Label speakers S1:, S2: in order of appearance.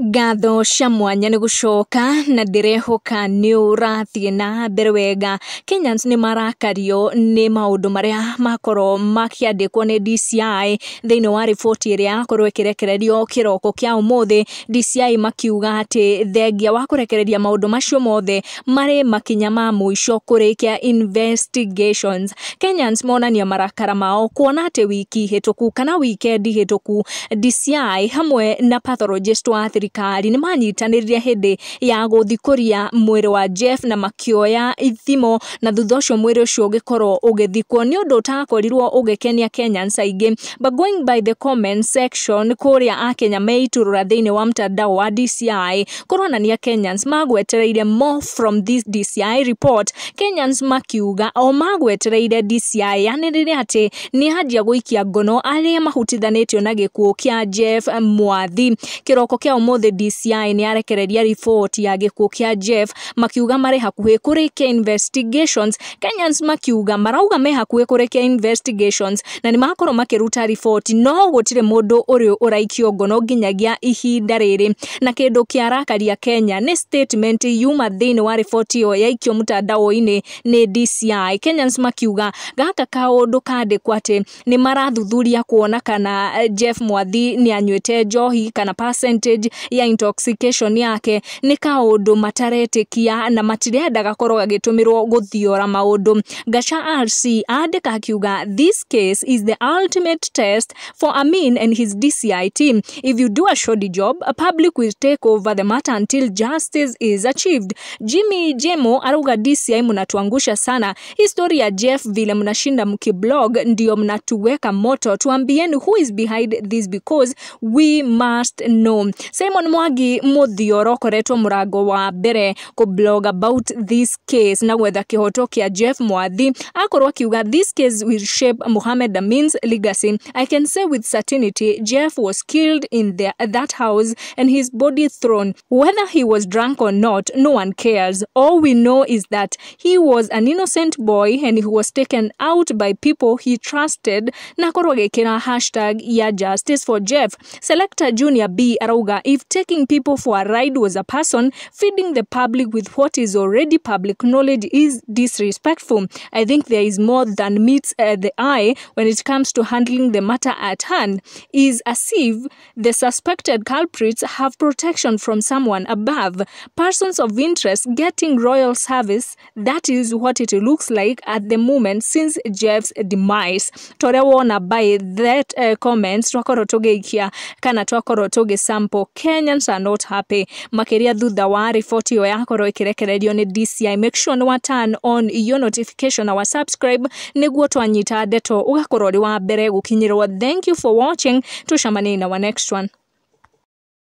S1: Ngatho cia mwanya nĩ gũcoka na ndĩrehoka nĩ ũrathiĩ na mbere wega. Kenyans nĩ marakario nĩ maũndũ marĩa makorwo makĩandĩkwo nĩ DCI thĩinĩ wa riboti ĩrĩa yakorwo ĩkĩrekererio kĩroko kĩa ũmũthĩ. DCI makiuga atĩ thengia wa kũrekereria maũndũ macio mothe marĩ makinya ma mũico kũrĩkia investigations. Kenyans monania marakara mao kuona atĩ wiki hĩtũku kana wikendi hĩtũku DCI hamwe na pathologist wa thirikari nĩ manyitanĩrire hĩndĩ ya gũthikũria mwĩrĩ wa Jeff na makĩoya ithimo, na thutha ũcio mwĩrĩ ũcio ũgĩkorwo ũgĩthikwo. Nĩ ũndũ ũtakorirwo ũgĩkenia Kenyans aingĩ, but going by the comment section kũrĩa akenya meitũrũra thĩinĩ wa mtandao wa DCI kũronania Kenyans magwetereire more from this DCI report. Kenyans makiuga o magwetereire DCI yanĩrĩre atĩ nĩ anjia gũikia ngono arĩa mahutithanĩtio na gĩkuũ kĩa Jeff Mwathi. Kĩroko kĩa ũmũthĩ DCI nĩ yarekereria riboti ya gĩkuũ kĩa Jeff, makiuga marĩ hakuhĩ kũrĩkia investigations. Kenyans makiuga marauga me hakuhĩ kũrĩkia investigations na nĩ makorwo makĩruta riboti, no gũtirĩ mũndũ ũrĩ ũraikio ngono nginyagia ihinda rĩrĩ. Na kĩndũ kĩarakaria Kenya nĩ statement yuma thĩinĩ wa riboti ĩyo yaikio mtandao-inĩ nĩ DCI. Kenyans makiuga gaka kaũndũ kandĩkwo atĩ nĩ marathuthuria kuona kana Jeff Mwathi nĩ anyuĩte njohi kana percentage ya intoxication yake nĩ kaũndũ mataretĩkia na matirenda gakorwo gagĩtũmĩrwo gũthiora maũndũ. Gacha RC andĩka akiuga this case is the ultimate test for Amin and his DCI team. If you do a shoddy job, a public will take over the matter until justice is achieved. Jimmy Jemo arauga DCI mnatuangusha sana. Historia ya Jeff vile mnashinda mkiblog ndio mnatuweka moto. Tuambieni who is behind this because we must know. Simon Mwangi Muthioro koretwo mũrango wa mbere kũ blog about this case na gwetha kĩhoto kĩa Jeff Mwathi, akorwo akiuga this case will shape Mohammed Amin's legacy. I can say with certainty Jeff was killed in that house and his body thrown. Whether he was drunk or not, no one cares. All we know is that he was an innocent boy and he was taken out by people he trusted. Na akorwo agĩkĩra hashtag ya justice for Jeff. Selector Junior B arauga if taking people for a ride was a person, feeding the public with what is already public knowledge is disrespectful. I think there is more than meets the eye when it comes to handling the matter at hand. Is as if the suspected culprits have protection from someone above. Persons of interest getting royal service. That is what it looks like at the moment since Jeff's demise. Toria wona by that comments twakorwo tũgĩikia kana twakorwo tũgĩ sample Kenyans are not happy makiria thutha wa riboti ĩyo yakorwo ĩkĩrekererio nĩ DCI. Make sure nĩ wa turn on your notification na wa subscribe nĩguo twanyita ndeto ũgakorwo ũrĩ wa mbere gũkinyĩrwo. Thank you for watching, tucemanie in our next one.